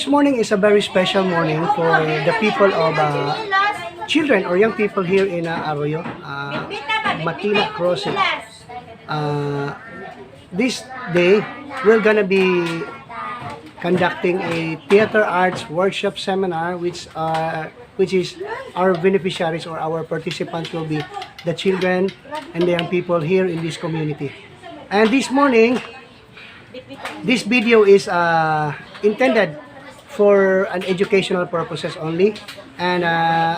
This morning is a very special morning for the people of children or young people here in Arroyo, Matina Crossing. This day, we're gonna be conducting a theater arts workshop seminar, which is our beneficiaries or our participants will be the children and the young people here in this community. And this morning, this video is intended for an educational purposes only and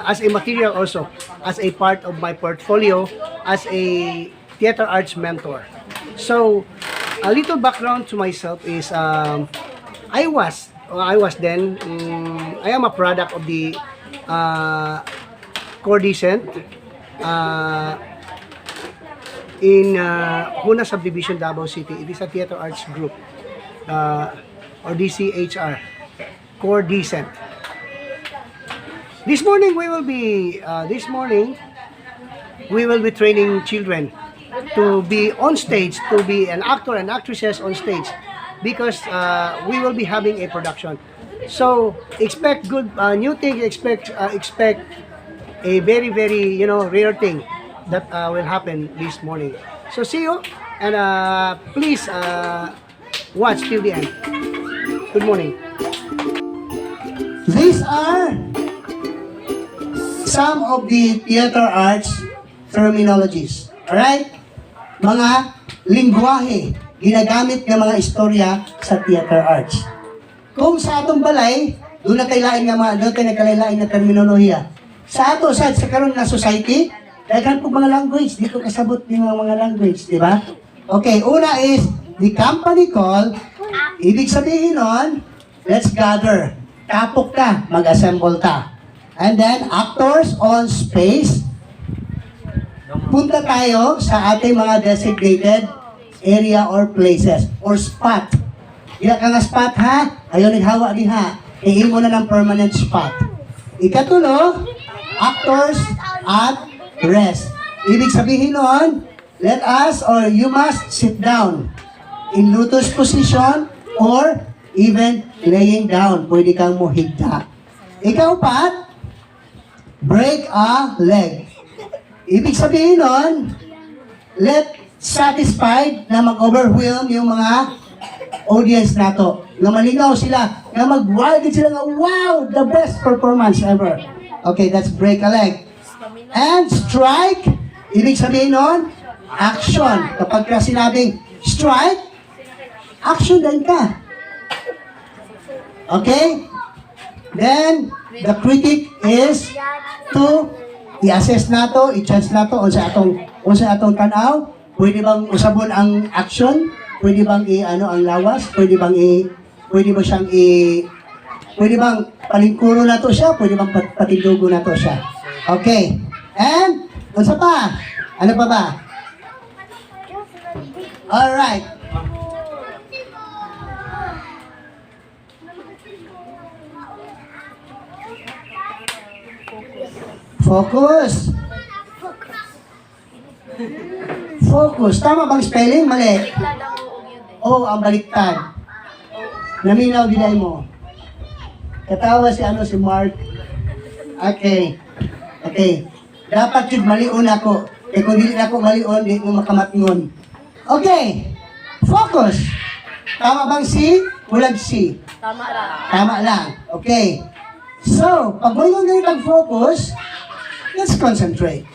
as a material also, as a part of my portfolio as a theater arts mentor. So, a little background to myself is I was then, I am a product of the Core Decent in Huna Subdivision, Davao City. It is a theater arts group, or DCHR, Core Decent. This morning, we will be training children to be on stage, to be an actor and actresses on stage, because we will be having a production. So expect good new things. Expect a very, very rare thing that will happen this morning. So see you and please watch till the end. Good morning. These are some of the theater arts terminologies. Alright? Mga lingwahe ginagamit ng mga istorya sa theater arts. Kung sa atong balay, doon kay nagkalain na terminolohiya. Sa ato sa karon nga society, daghan po mga language, dito kasabot ni mga language, di ba? Okay, una is the company call. Ibig sabihin nun, let's gather. Tapok ta, mag-assemble ta. And then, actors on space. Punta tayo sa ating mga designated area or places or spot. Ila ka nga spot, ha? Ayaw naghawa diha. Iimo na ng permanent spot. Ikatulo, actors at rest. Ibig sabihin nun, let us or you must sit down in lotus position or even laying down. Pwede kang muhigda. Ikaupat, break a leg. Ibig sabihin nun, let satisfied na mag-overwhelm yung mga audience nato. Nga malingaw sila, nga mag-wild sila nga, "Wow, the best performance ever." Okay, that's break a leg. And strike, ibig sabihin nun, action. Kapag ka sinabing strike, action din ka. Okay? Then, the critic is to i-assess nato, i-judge nato unsa atong tan-aw. Pwede bang usabon ang action? Pwede bang i-ano ang lawas? Pwede bang palingkuro nato siya? Pwede bang patindugo nato siya? Okay. And unsa pa? Ano pa ba? All right. Focus. Focus. Tama bang spelling? Mali. Oh, ang baliktad. Naminaw ginay mo. Katawa si ano si Mark. Okay. Okay. Dapat yun malion ako. Kaya kung dili na ako malion, di mo makamatngon. Okay. Focus. Tama bang C? Walang C. Tama ra. Tama lang. Okay. So, pag mo yung ganitong focus, let's concentrate.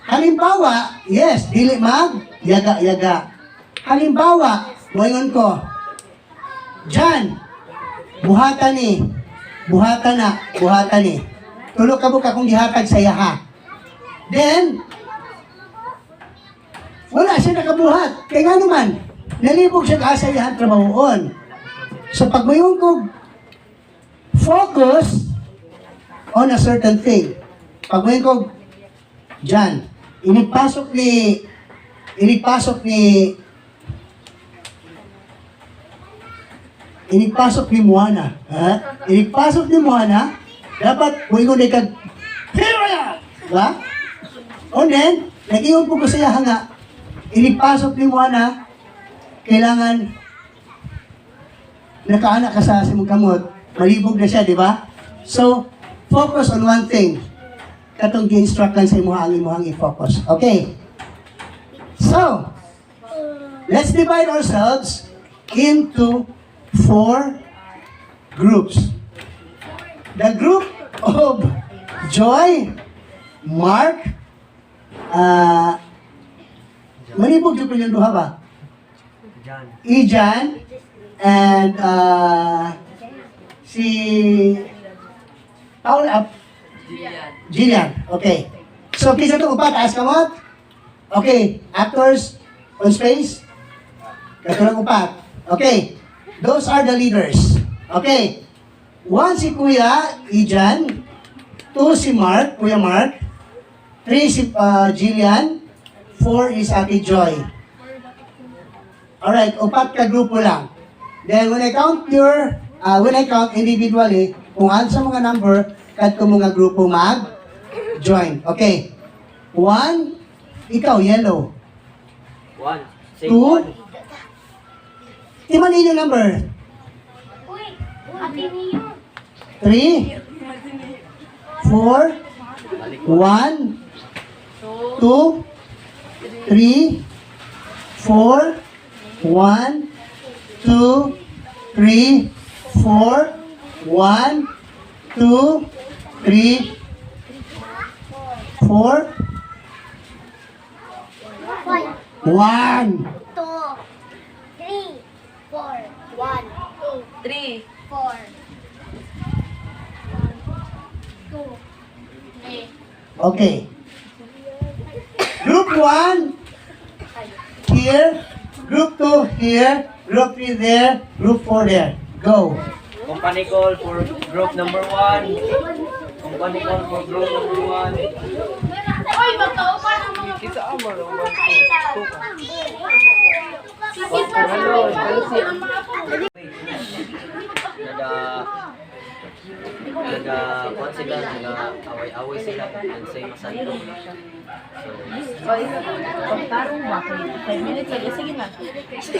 Halimbawa, yes, dili mag yaga-yaga. Halimbawa, moingon ko, "Jan, buhatan ni, buhatan na, buhatan ni." Tulo ka buka kung gihatag sa iyaha. Then, wala siya nakabuhat. Kaya nga naman, nalibog siya sa iyahang trabahoon. So pag moingon ko, focus on a certain thing. Pag moingon ko, "Jan, inigpasok ni Moana, ha? Inigpasok ni Moana," dapat moingon ni kag, "Here I am!" Diba? O then, nag-ingon po ko sa iya nga, inigpasok ni Moana, kailangan Nakaana ka sa imong kamot, malibog na siya, di ba? So, focus on one thing. Katong gi-instruct lang sa imuha ang imuhang i-focus. Okay. So, let's divide ourselves into four groups. The group of Joy, Mark, malibog jud ko yung duha ba? John. Ijan, and si Paul, Jillian. Jillian. Okay. So, kinsa to upat, taas kamot. Okay, actors on space. Katulad upat. Okay. Those are the leaders. Okay. One si Kuya Ijan, two si Mark, Kuya Mark, three si Jillian, four is Ate Joy. Alright, upat ka grupo lang. Then when I count individually, kung ano sa mga number, kadto mga grupo mag join. Okay. One, ikaw, yellow. One. Say Two. one. Timan ninyo number. Uy, ate niyo. Three, four, Balik. one, two, three, four, one, two, three, four, one, two, three, four, One, one. two, three, four. One, two, Three. four. One, two, three. Okay. Group 1, here. Group 2, here. Group 3, there. Group 4, there. Go. Company call for group number one. Company call for group number one. Uy, magkaupan ang mga Kita amo ro. Sige pa sa mga Naga naga kuan sila, naga away-away sila and say masanto. So Pagtarong ba? 5 minutes. Sige, sige na. Next.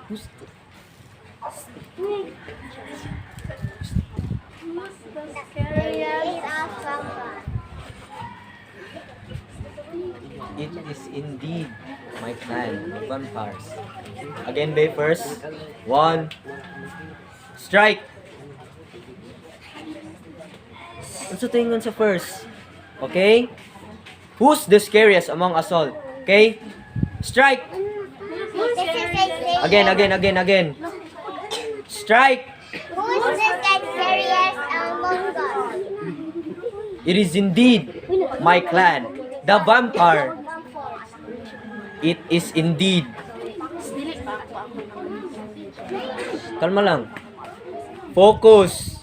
Who's the scariest among us? It is indeed my clan, the vampires. Again, Bay first. One. Strike! Unsa tingon sa first? Okay? Who's the scariest among us all? Okay? Strike! Who's the scariest? Again, again, again, again. Strike! Who's the scariest among us? It is indeed my clan, the vampire. It is indeed. Kalma lang. Focus.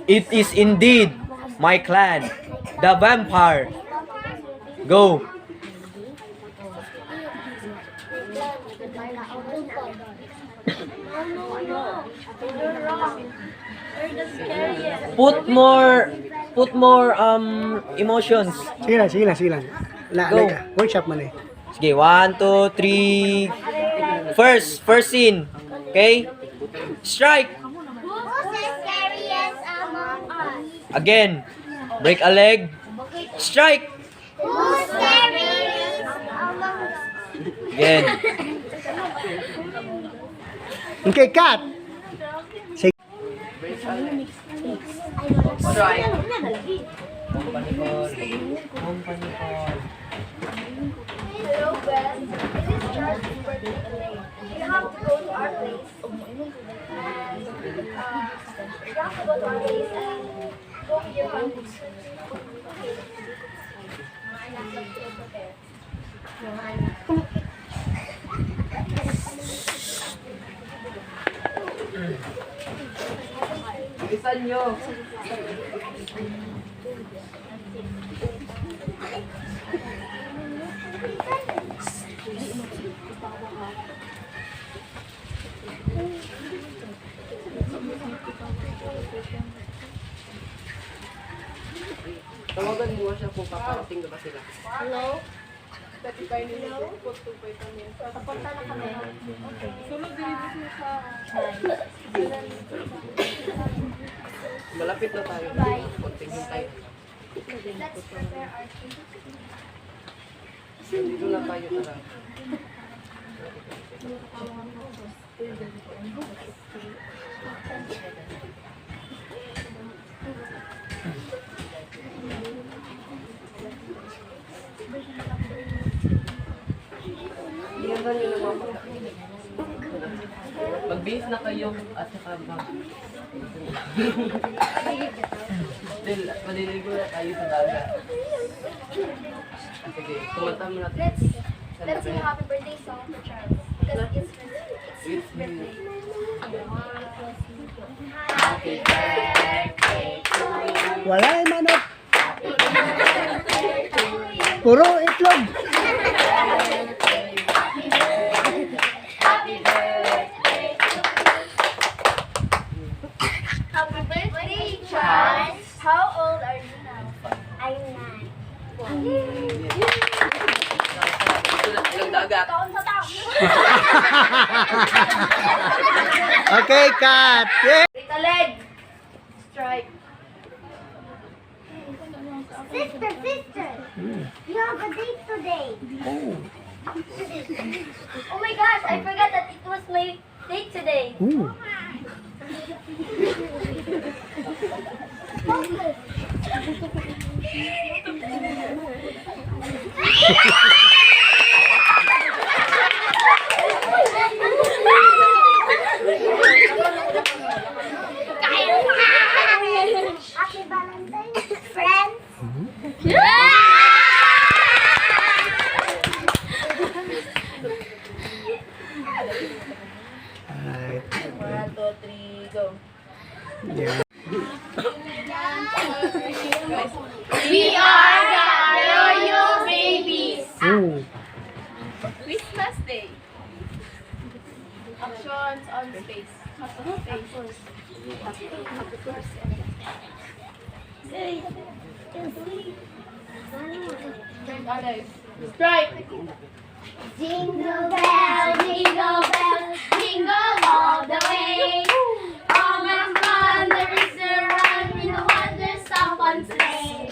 It is indeed my clan, the vampire. Go. No. You're wrong. You're the scariest. Put more emotions. Sige lang, sige lang, sige lang. La, Go. Like, workshop man eh. Sige, one, two, three. First scene. Okay? Strike! Who's the scariest among us? Again. Break a leg. Strike! Who's scariest among us? Again. Okay, cut! Sige. Strike. Company call. Company call. Hello, Ben. It is Charles' birthday today. You have to go to our place. And, you have to go to our place and go with your family. Okay. Mga anak, prepare. Mga anak. Bilisan nyo. Tawagan mo siya kung paparating na ba sila. Hello? Hello? Papunta na kami. Okay. Malapit na tayo. Bye. Konting hintay. Let's prepare our cake. Dito na tayo, tara. Iyan niyo na mga pagkain. Mag-base na kayo at saka mag... Still, maliligo na tayo sa dagat. Sige, kumanta muna tayo. Let's sing a happy birthday song for Charles. Because it's his birthday. Happy birthday to you. Walay manok. Puro itlog. Happy birthday to you. Happy birthday, Charles. How old are you now? I'm 9. Dito na ilang dagat. Taon sa taon. Okay, cut. Yeah. Take a leg. Strike. Sister, sister, you have a date today. Oh my gosh, I forgot that it was my date today. Ooh. Focus. Happy Valentine's, friends. Alright. 1, 2, 3, go. Yeah. We are the Royal Babies. Ooh. Christmas Day. Actions on space. Space. Strike. Jingle bell, jingle all the way. Oh, my fun, there is a run in a wonder someone's sleigh.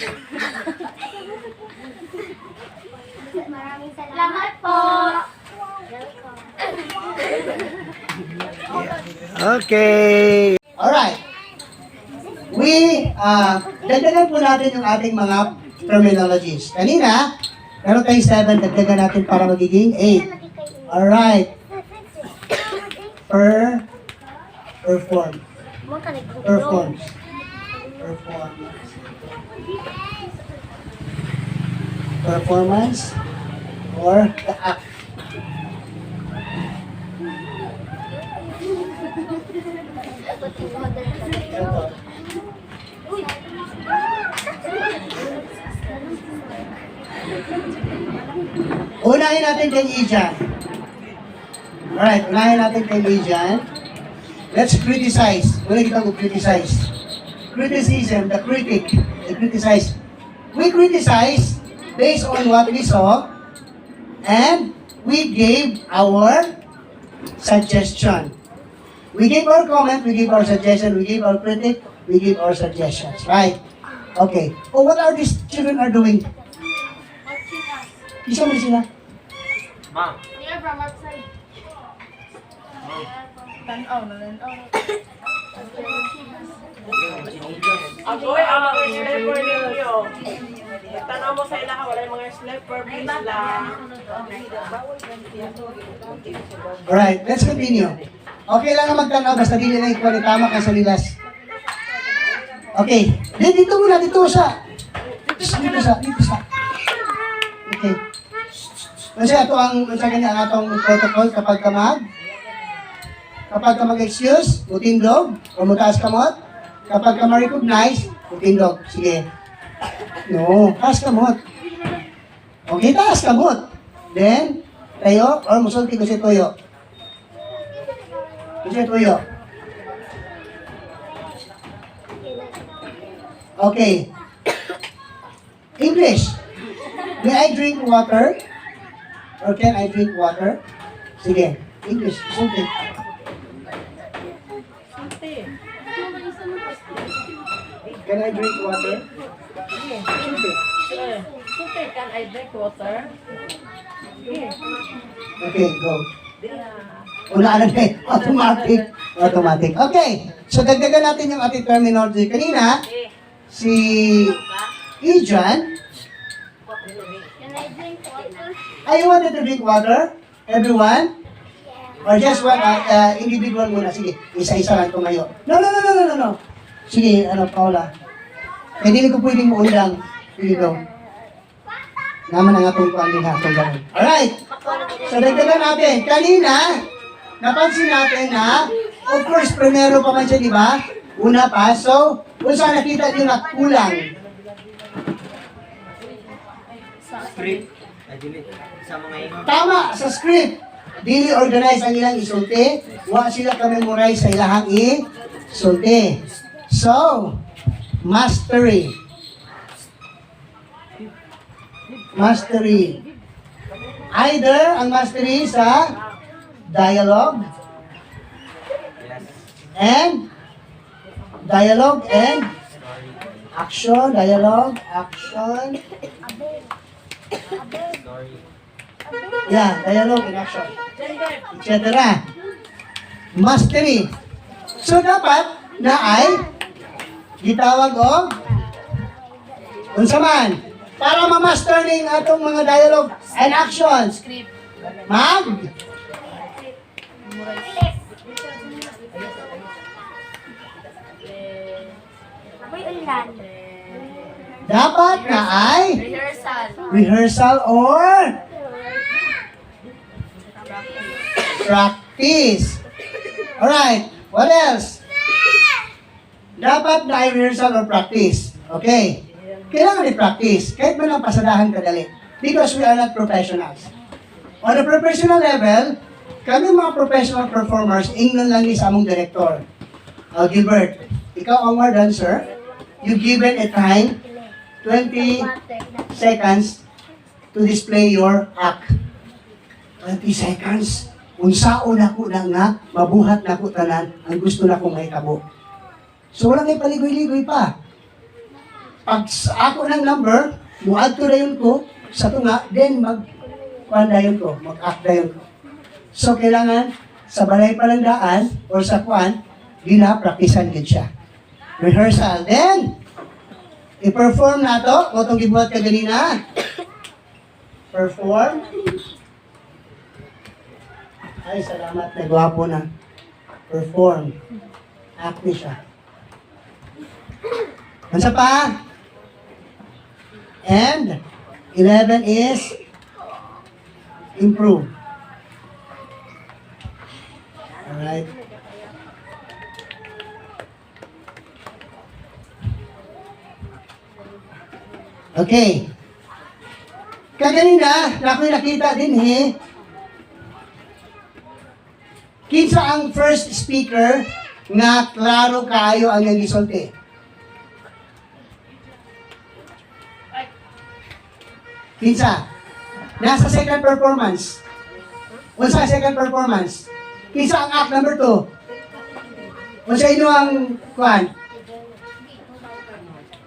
Maraming salamat po. Okay. Alright. Dagdagan po natin yung ating mga terminologies. Kanina, meron tayong 7, dagdagan natin para magiging 8. Alright. Perform. Performs. Performance. Performance or the act. Ito. Unahin natin kay Ijan. Alright, unahin natin kay Ijan. Let's criticize. Una kita ko criticize. Criticism, the critic, the criticize. We criticize based on what we saw and we gave our suggestion. We gave our comment, we gave our suggestion, we gave our critic, we give our suggestions, right? Okay. Oh, what are these children are doing? Watching us. Isa mo sila. Ma'am. We are from outside. Tanaw na, tanaw. Agoy, ang mga slipper ninyo. Tanaw mo sa ilaha, wala yung mga slipper, please lang. Alright, let's continue. Okay lang na magtanaw, basta dili na ikuha ni tama ka sa lilas. Okay. Di, dito muna, dito sa. Dito sa, dito sa. Okay. Kasi ato ang, unsa gani ang atong protocol kapag ka mag-excuse, mutindog, o mutaas kamot. Kapag ka ma-recognize, mutindog. Sige. No, taas kamot. Okay, taas kamot. Then, tayo, or musulti ko si Toyo. Kasi tuyo. Okay. English. May I drink water? Or can I drink water? Sige, English. Sulti. Can I drink water? Sulti. Sulti, can I drink water? Okay, go. Wala na eh. Automatic. Automatic. Okay. So, dagdagan natin yung ating terminology kanina. Si Ijan. Can I drink water? Ay, you wanted to drink water? Everyone? Or just one individual muna. Sige, isa-isa lang tumayo. No, no, no, no, no, no, no. Sige, ano, Paula. Eh, dili ko pwedeng muundang. Sige, go. Naman ang atong kuan din ha, itong ganun. Alright. So, dagdagan natin. Kanina, napansin natin na, of course, primero pa man siya, di ba? Una pa. So, unsa nakita niyo na kulang? Script. Ay, dili. Sa mga ingon. Tama sa script. Dili organize ang ilang isulti. Wa sila ka-memorize sa ilahang isulti. So, mastery. Mastery. Either ang mastery sa dialogue and dialogue and action, dialogue, action. Story. Yeah, dialogue and action. Etc. Mastery. So dapat na ay gitawag og unsa man para ma-master ning atong mga dialogue and actions. Mag Ako'y ulan. Dapat na ay Rehearsal. rehearsal or practice. Alright, what else? Dapat na ay rehearsal or practice. Okay. Kailangan i-practice. Kahit man lang pasadahan kadali. Because we are not professionals. On a professional level, kami mga professional performers, ingnon lang ni sa among director. Gilbert, ikaw ang war dancer. You given a time, 20 seconds to display your act. 20 seconds. Unsaon nako na nga, mabuhat nako tanan, ang gusto na kong mahitabo. So wala ngay paligoy-ligoy pa. Pag ako ng number, muadto na yun ko, sa tunga, then mag kuan dayon ko, mag-act dayon ko. So kailangan sa balay palandaan or sa kuan, gina-praktisan gid siya. Rehearsal. Then, i-perform na to, o itong gibuhat ka ganina. Perform. Ay, salamat. Nagwapo na. Perform. Act ni siya. Ano pa? And, 11 is improve. Alright. Okay. Kaganina, na ako'y nakita din eh. Kinsa ang first speaker nga klaro kaayo ang iyang gisulti? Kinsa? Nasa second performance. Unsa ang second performance? Kinsa ang act number 2? Unsa inyo ang kuan?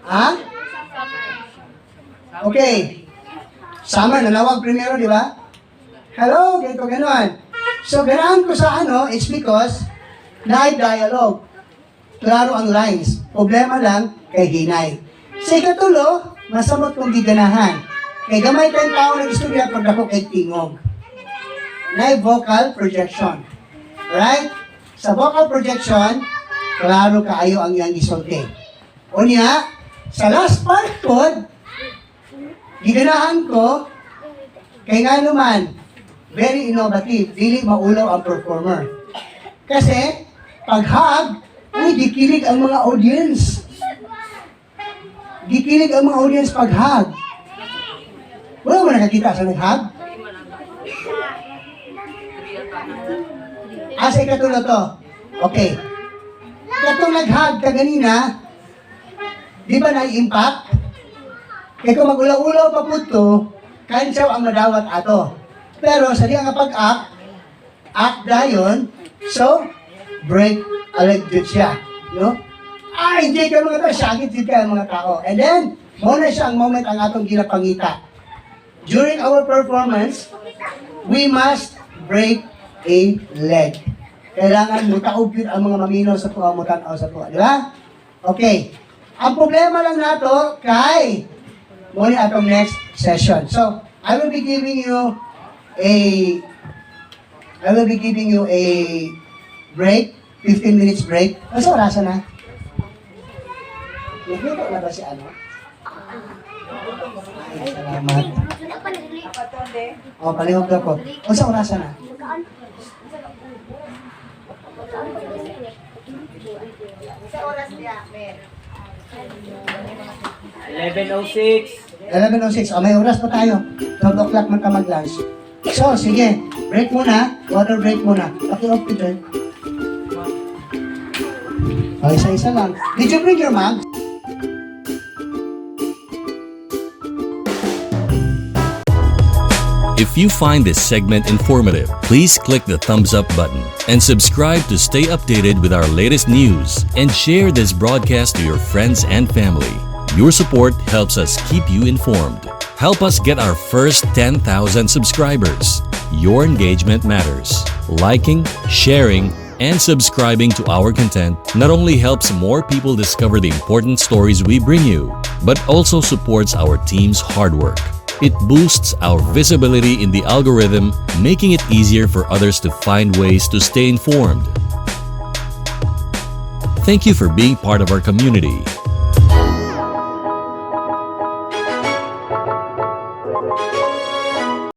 Ha? Okay. Summer, nanawag primero, di ba? Hello, ganito, ganon. So, ganahan ko sa ano, it's because na dialogue. Klaro ang lines. Problema lang kay hinay. Sa ikatulo, masamot kong giganahan. Kay gamay kayong tao nag-istorya pag dako kay tingog. Na vocal projection. Right? Sa vocal projection, klaro kaayo ang iyang gisulti. Unya, sa last part pod, giganahan ko, kay nga naman, very innovative, dili maulaw ang performer. Kasi, pag hug, uy, gikilig ang mga audience. Gikilig ang mga audience pag hug. Wala mo nakakita sa nag-hug? Ah, sa ikatulo to. Okay. Katong nag-hug ka ganina, di ba na-impact? Kaya kung magulaw-ulaw pa pud to, kantsaw ang madawat ato. Pero sa diha nga pag-act, act dayon, so break a leg jud siya, no? Ay, hindi ka mga tao, sakit jud kayo mga tao. And then, mao na siya ang moment ang atong ginapangita. During our performance, we must break a leg. Kailangan mutaob yun ang mga maminaw sa tuwa, mutan-aw sa tuwa. Di ba? Okay. Ang problema lang nato kay mao ni atong next session. So, I will be giving you a break, 15 minutes break. Asa orasan na? Nagluto na ba si ano? Ay, salamat. Oh, palihog na po. Unsa orasan na? Sa oras niya, Mer. 11:06. 11:06. Oh, may oras pa tayo. 12 o'clock man ka mag-lunch. So, sige. Break muna. Water break muna. Paki-off, Peter. Oh, isa-isa lang. Did you bring your mug? If you find this segment informative, please click the thumbs up button and subscribe to stay updated with our latest news and share this broadcast to your friends and family. Your support helps us keep you informed. Help us get our first 10,000 subscribers. Your engagement matters. Liking, sharing, and subscribing to our content not only helps more people discover the important stories we bring you, but also supports our team's hard work. It boosts our visibility in the algorithm, making it easier for others to find ways to stay informed. Thank you for being part of our community.